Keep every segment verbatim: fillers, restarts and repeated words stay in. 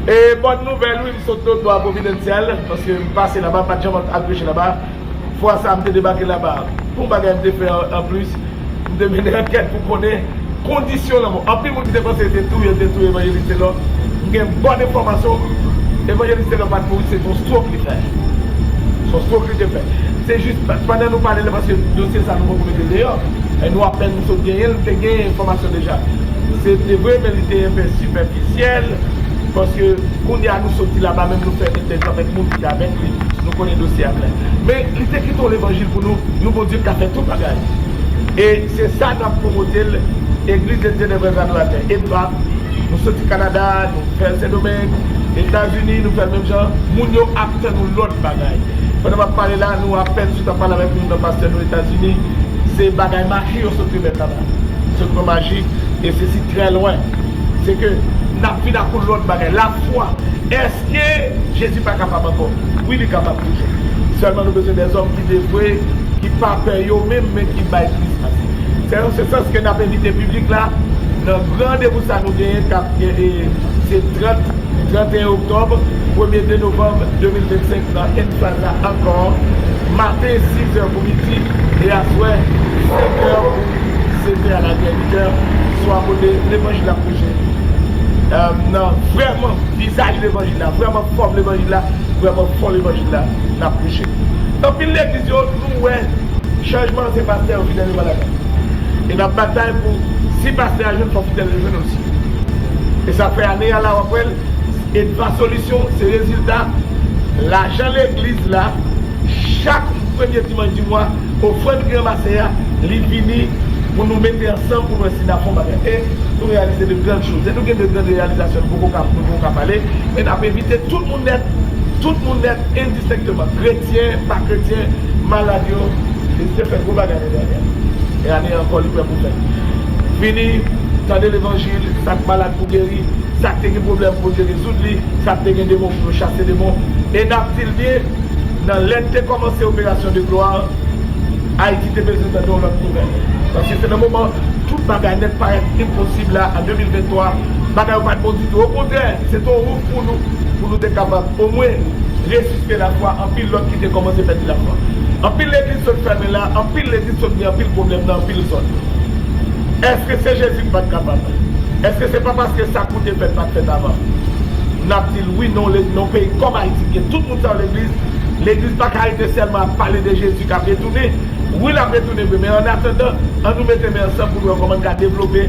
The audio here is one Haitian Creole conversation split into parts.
E bòn nouvèl, wi, m sot Dodwa Providencial, paske m pase laba, m pa t janm al preche laba. Fwa sa a, m te debake laba. Pou bagay m te fè an, an plis, m te mennen ankèt pou konnen kondisyon lanmò. Anpil moun ki te panse yo te touye, yo te touye Evanjelis Telor. M gen bòn enfòmasyon, Evanjelis Telor pa t mouri, se t on stroke li fè. Se on stroke li te fè. Se jis pa-, pandan nou pale la, paske dosye sa nou poko mete l deyò. E nou apèn sot genyen l, m te gen enfòmasyon deja. Se te vre, men li te enpe sipèfisyèl, paske kounye a nou soti laba, menm nou fè entèvyou avèk moun ki te avèk li, nou konnen dosye a klè. Men li te kite yon levanjil pou nou, yon Bondye k ka fè tout bagay. E se sa n ap pwomote l, Église des Ténèbres Adorateurs, EDVA. Nou soti Kanada, nou fè l Sendomeng, Etazini, nou fè l menm jan. Moun yo ap tann yon lòt bagay. Pandan m ap pale la, nou apèn sot ap pale avèk youn nan pastè nou Etazini. Se bagay maji yo sot remèt laba. Sot pran maji, e se si trè lwen. Se ke n ap vin ak yon lòt bagay. Lafwa. Èske Jezi pa kapab ankò? Wi, li kapab toujou. Sèlman nou bezwen dèzòm ki devwe, ki pa pè yo menm, men ki bay plis pase. Se nan se sans ke n ap envite piblik la nan gran randevou sa nou genyen, k ap, e, e, se trant, trant e en oktòb, premye de novanm de mil vennsenk nan Enfaza ankò, maten sis è pou midi, e aswè senk è pou sèt è, a la dènyè, uit è, swa kote levanjil la preche. E, nan vrèman vizaj levanjil la, vrèman fòm levanjil la, vrèman fon levanjil la, n ap preche. Anpil legliz yo, nou wè, chanjman se pastè yo ki dènye pa ladan. E n ap batay pou, si pastè a jwenn, fò fidèl yo jwenn osi. E sa fè ane a la, w ap wè l, EDVA Solution, se rezilta lajan legliz la, chak premye dimanch di mwa, ofrann ki ranmase a, li vini pou nou mete ansanm pou nou wè si n ap fè yon bagay. E nou reyalize de grann choz. E nou gen de grann reyalizasyon nou poko ka, nou poko ka pale, men n ap envite tout moun nèt, tout moun nèt, endistenkteman, kretyen, pa kretyen, malad yo, Jezi te fè gwo bagay ane dènyè. E ane an ankò, li prè pou fè. Vini, tande levanjil, sa k malad pou geri, sa k te gen pwoblèm, Bondye rezoud li, sa k te gen demon, pou nou chase demon. E n ap di l byen, nan lè n te kòmanse operasyon de glwa, Ayiti te bezwen tande yon lòt nouvèl. Paske se nan moman tout bagay nèt parèt enposib la, an de mil venntwa, bagay yo pa t bon ditou. Okontrè, se te yon wout pou nou, pou nou te kapab omwen resisite lafwa, anpil lòt ki te kòmanse pèdi lafwa. Anpil legliz sot fèmen la, anpil legliz sot gen anpil pwoblèm nan anpil zòn. Èske se Jezi ki pa t kapab? Èske se pa paske sa k pou te fèt pa t fèt avan? N ap di l wi, non, le-, nan yon peyi kòm Ayiti, gen tout moun sa yo legliz, legliz pa ka rete sèlman ap pale de Jezi k ap retounen. Wi, l ap retounen vre, men annatandan, an nou mete men ansanm pou nou wè kòman n ka devlope.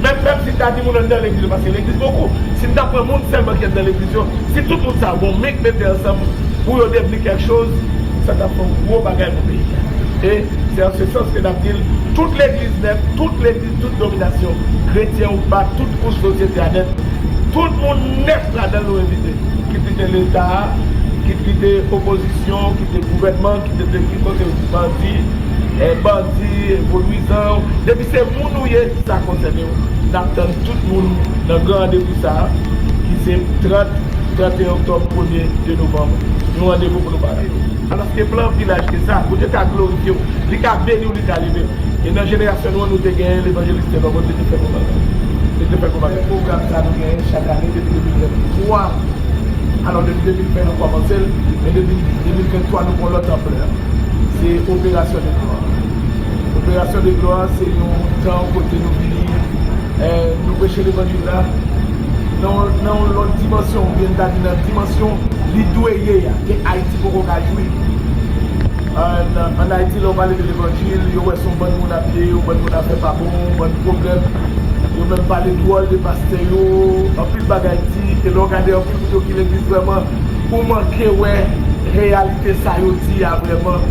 Menm, menm si n ta di moun anndan legliz yo, paske legliz poko, si n ta pran moun sèlman ki anndan legliz yo, si tout moun sa yo gon men k mete ansanm pou yo devni kèk choz, sa t ap fè yon gwo bagay pou peyi a. E se an se sans ke n ap di l, tout legliz nèt, tout legliz, tout dominasyon, kretyen ou pa, tout kouch sosyete a nèt, tout moun nèt ladan l nou envite. Kit li te Leta a, kit li te opozisyon, kit li te gouvènman, kit li te kit kote bandi, eh, bandi, vodwizan, depi se moun ou ye, sa konsène w. N ap tann tout moun nan gran randevou sa a, ki se trant, trant e en oktòb, premye de novanm. Yon randevou pou nou pa rate. Alòske plan anpil laj ke sa, Bondye ka glorifye w, li ka beni w, li ka leve w. E nan jenerasyon nou an, nou te gen levanjelis Telor, Bondye te fè gwo bagay. Li te fè gwo bagay. Pwogram sa nou genyen chak ane depi de mil venntwa. Alò, depi de mil ven nou kòmanse l, men depi de mil venntwa nou pran lòt anplè. Se Operasyon de Glwa. Operasyon de Glwa se yon tan kote nou vini, eh, nou preche levanjil la nan, nan yon lòt dimansyon, oubyen n ta di nan dimansyon li dwe ye a, ke Ayiti poko ka jwi. Ann, ann Ayiti, lè w pale de levanjil, yo wè se yon bann moun ap pye, yon bann moun afè pa bon, yon bann pwoblèm. Yo menm pale dwòl de pastè yo, anpil bagay di, e lè w gade anpil moun yo ki legliz vrèman, ou manke wè reyalite sa yo di a vrèman.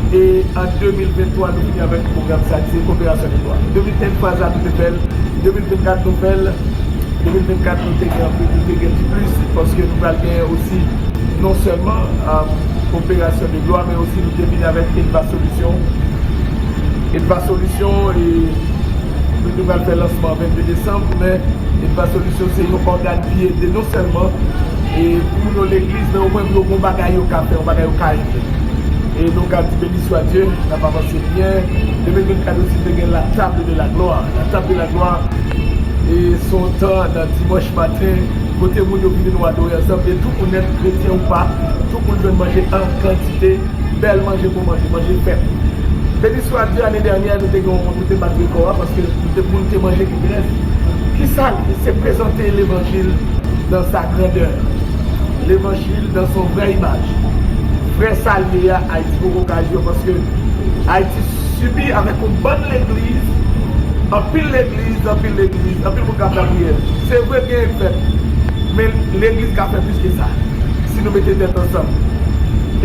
E an de mil venntwa, nou vini avèk pwogram sa ki se Operasyon de Glwa. De mil venntwa sa nou te fè l, de mil vennkat nou fè l, de mil vennkat nou te gen anpil, nou te gen ti plis, paske nou pral genyen osi non sèlman, um, Operasyon de Glwa, men osi nou te vini avèk Edva Solisyon. Edva Solisyon, e nou, nou pral fè lansman an vennde desanm, men Edva Solisyon se yon ògàn ki ede non sèlman, e pou yon legliz, men omwen pou yo gon bagay yo ka fè, yon bagay yo ka regle. E nou ka di, béni soit Dieu, n ap avanse byen. De mil vennkat osi te gen la table de la gloire. La table de la gloire, e se yon tan nan dimanch maten, kote moun yo vini nou adore ansanm, e tout moun nèt, kretyen ou pa, tout moun jwenn manje an kantite, bèl manje pou manje, manje fèt. Beni swa Dye, ane dènyè, nou te gen yon, nou te bat rekò a, paske nou te, moun te manje ki grès. Ki sa l ye? Se prezante levanjil dans sa grandeur. Levanjil dans son vrai image. Vrè sa l ye a, Ayiti poko ka jwe, paske Ayiti sibi avèk yon bann legliz, anpil legliz, anpil legliz, anpil moun k ap lapriyè. Se vre, gen fèt, men legliz ka fè plis ke sa, si nou mete tèt ansanm.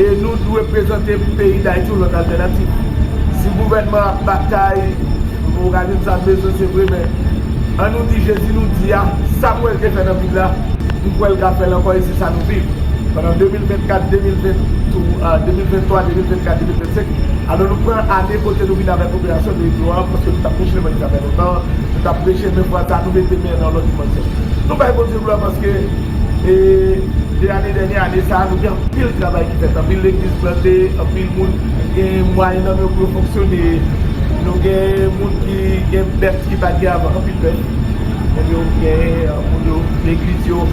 E nou dwe prezante peyi Dayiti yon lòt altènativ. Si gouvènman ap batay, nou pa ka jwenn sa n bezwen, se vre, men an nou di Jezi nou di a, sa m wè l te fè nan Bib la, m kwè l ka fè l ankò, e se sa nou viv. Pandan de mil vennkat, de mil ven, ah, de mil venntwa, de mil vennkat, de mil vennsenk, alò nou pran ane kote nou vin avèk operasyon de glwa, paske nou t ap preche levanjil sa fè lontan, nou t ap preche, men fwa sa a, nou mete men nan lòt dimansyon. Nou bay Bondye glwa paske, e, de ane dènyè, ane sa a, nou gen anpil travay ki fèt, anpil legliz plante, anpil moun gen mwayen nan men yo pou yo fonksyone, nou gen moun ki gen bèt ki pa t gen avan, anpil bèt. Moun yo gen, moun yo, legliz yo,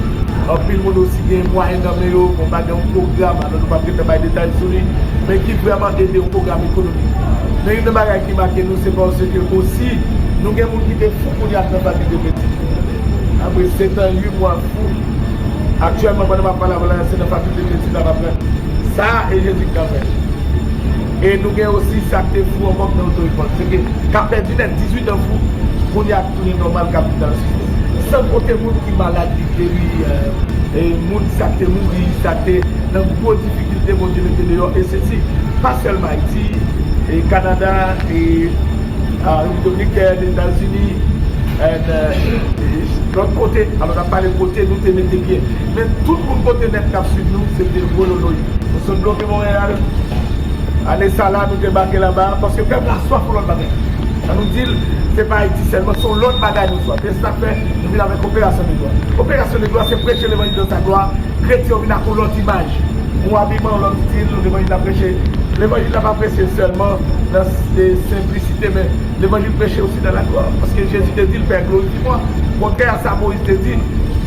anpil moun osi gen mwayen nan men yo, bon, pa gen yon pwogram, alò nou p ap gentan bay detay sou li, men ki vrèman ede yon pwogram ekonomik. Men youn nan bagay ki make nou, se paske osi, nou gen moun ki te fou kounye a k nan fakilte medsin. Apre sèt an, uit mwa fou. Aktyèlman, pandan m ap pale avè w la, se nan fakilte medsin l ap aprann. Sa, e Jezi k ka fè. E nou gen osi sa k te fou ankò k nan oto-ekòl. Se ke k ap pèdi nèt, dizuit an fou, kounye a k tounen nòmal, k ap viv nan asistans. San konte moun ki malad, ki geri, e, e moun sa k te mouri, sa k te nan gwo difikilte, Bondye mete deyò, e sesi, pa sèlman Ayiti, e Kanada, e, a, Repiblik Dominikèn, Etazini, e, e, lòt kote, alò n ap pale kote nou te mete pye. Men tout moun kote nèt k ap swiv nou, se te wololoyi. Nou sot bloke Monreyal. Ane sa la, nou debake laba, paske pèp la swaf yon lòt bagay. An nou di l, se pa Ayiti sèlman, se yon lòt bagay nou swaf. E se sa k fè, nou vin avèk operasyon de glwa. Operasyon de glwa, se preche levanjil dans sa gloire, kretyen yo vin ak yon lòt imaj, yon abiman, yon lòt stil, levanjil la preche. Levanjil la pa preche sèlman nan, e, senplisite, men levanjil preche osi dans la gloire. Paske Jezi te di l, Père, glorifie-moi. Contraire à ça, Moïse te di,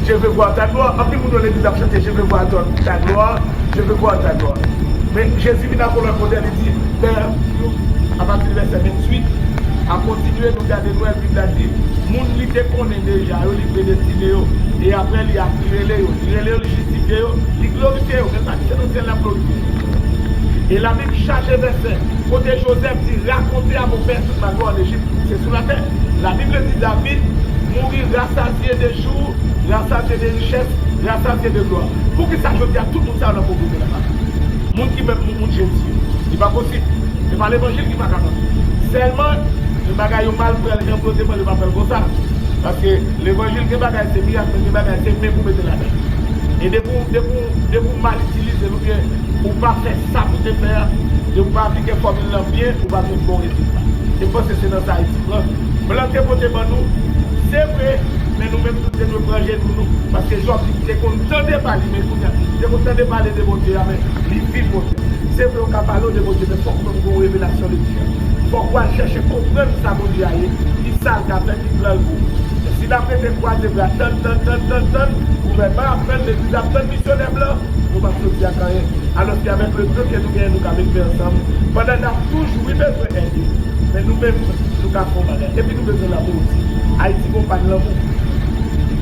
Je veux voir ta gloire. Anpil moun nan legliz ap chante, Je veux voir ta, ta gloire, je veux voir ta gloire. Men Jezi vin ak yon lòt modèl, li di, Pè, apati de vèsè venntuit a kontinye, nou gade nou wè Bib la di, moun li te konnen deja yo, li predestine yo. E apre li a, li rele yo, li rele yo, li jistifye yo, li glorifye yo. Men pa di se nan syèl l ap glorifye yo. E Labib chaje vèsè. Kote Jozèf di, Racontez à mon père toute ma gloire en Égypte, c'est sous la terre. La Bible dit, David mourut rassasié de jours, rassasié de richesses, rassasié de gloire. Poukisa jodi a tout moun sa yo nan povrete la? Moun ki menm moun, moun jenti yo. Li pa posib. Se pa levanjil ki pa kapab. Sèlman, yon bagay yo mal pran l, jan pou yo te pran l, yo pa pran l konsa. Paske levanjil gen bagay se mirak, men gen bagay se men pou mete ladan. E depi w, depi w, depi w mal itilize l oubyen ou pa fè sa pou te fè a, depi w pa aplike fòmil lan byen, ou p ap jwenn bon rezilta. E m panse se nan sa Ayiti pran. Blan te pote ban nou, se vre, men nou menm tou te dwe pran jenou nou. Paske Jòb li te konn tande pale, men kounye a, li te konn tande pale de Bondye a, men li vin Bondye. Se vre, ou ka pale w de Bondye, men fòk ou menm gen yon revelasyon de Dye a. Fòk ou al chèche konprann sa Bondye a ye, ki sa l ka fè, ki plan l pou ou. Men si n ap rete kwaze bra, tann, tann, tann, tann, tann, gouvènman ap tann, legliz ap tann, misyonè blan, nou p ap soti ak anyen. Alòske avèk le peu ke nou genyen, nou ka met men ansanm, pandan n ap toujou, wi, bezwen èd yo. Men nou menm, nou ka fè yon bagay. Epi nou bezwen lanmou osi. Ayiti gon pa n lanmou.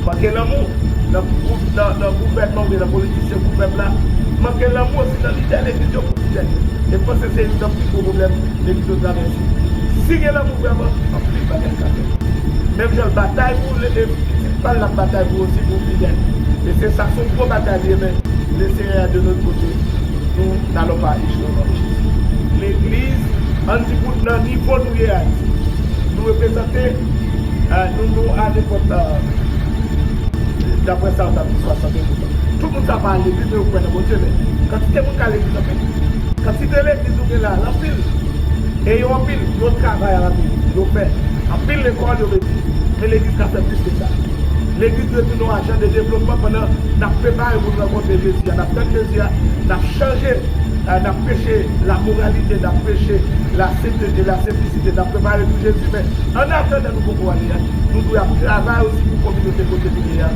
Manke lanmou nan gou-, nan, nan gouvènman oubyen nan politisyen, gouvènman la. Manke lanmou osi nan lidè legliz yo pou lidè yo. E m panse se youn nan pi gwo pwoblèm legliz yo travèse. Si gen lanmou vrèman, anpil bagay ka fèt. Menm jan l batay pou le, e pitit pa l, l ap batay pou osi pou fidèl. E se sa, se yon gwo batay li ye, men le Seigneur est de notre côté, nous n'allons pas échouer au nom de Jésus. Legliz, ann di pou nan nivo nou ye a, nou reprezante, eh, nou, nou a nenpòt, eh, daprè sa yo t ap di, swasannde pousan. Tout moun sa pa al legliz, men yo kwè nan Bondye, men kantite moun k al legliz anpil. Kantite legliz nou gen la, l anpil. E yo anpil, yo travay anpil, yo fè. Anpil lekòl yo mete. Men legliz ka fè plis ke sa. Legliz dwe tounen yon ajan de devlopman pandan n ap prepare pou n rankontre Jezi a, n ap tann Jezi a, n ap chanje, eh, n ap preche lamoralite, n ap preche lasentete, lasenplisite, n ap prepare pou Jezi, men annatandan nou poko ale a, nou dwe ap travay osi pou kominote kote nou ye a,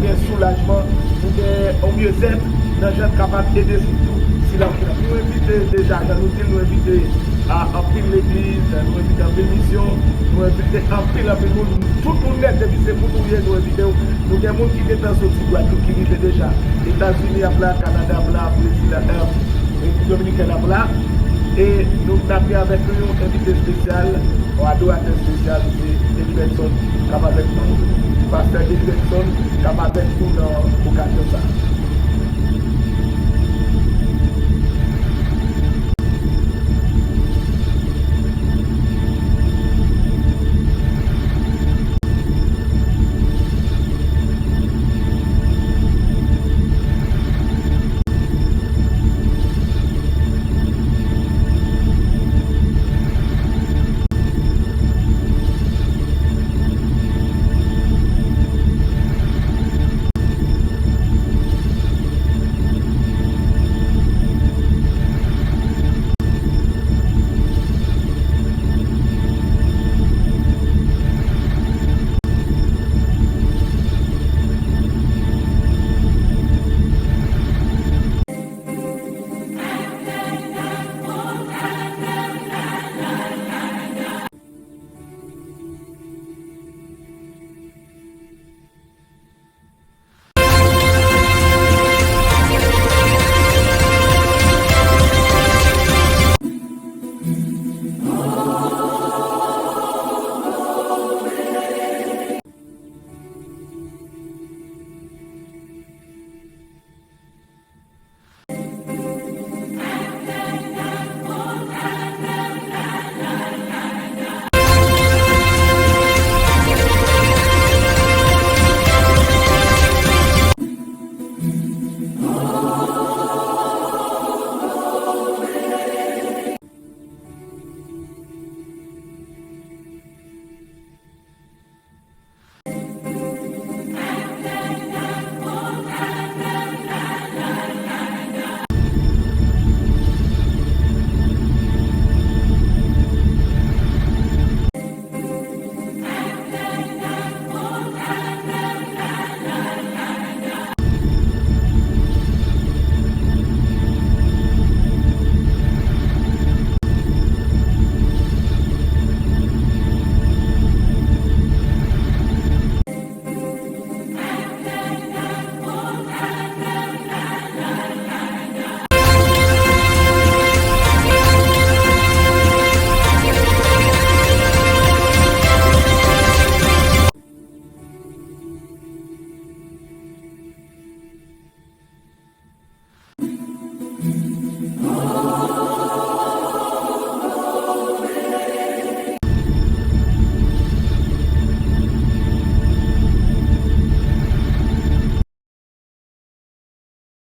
gen soulajman, pou gen yon myezèt nan jan n kapab ede moun tou. Sila ou ki la. Nou envite deja, jan nou di l, nou envite a anpil legliz, nou envite anpil misyon, nou envite anpil, anpil moun. Tout moun nèt, depi se moun ou ye, nou envite w. Nou gen moun ki gentan soti Gwadloup ki rive deja. Etazini ap la, Kanada ap la, Brezil ap la, Repiblik Dominikèn ap la. E nou n ap gen avèk nou yon envite espesyal, yon adoratè espesyal, se Delibertson k ap avèk nou. Pastè Delibertson k ap avèk nou nan okazyon.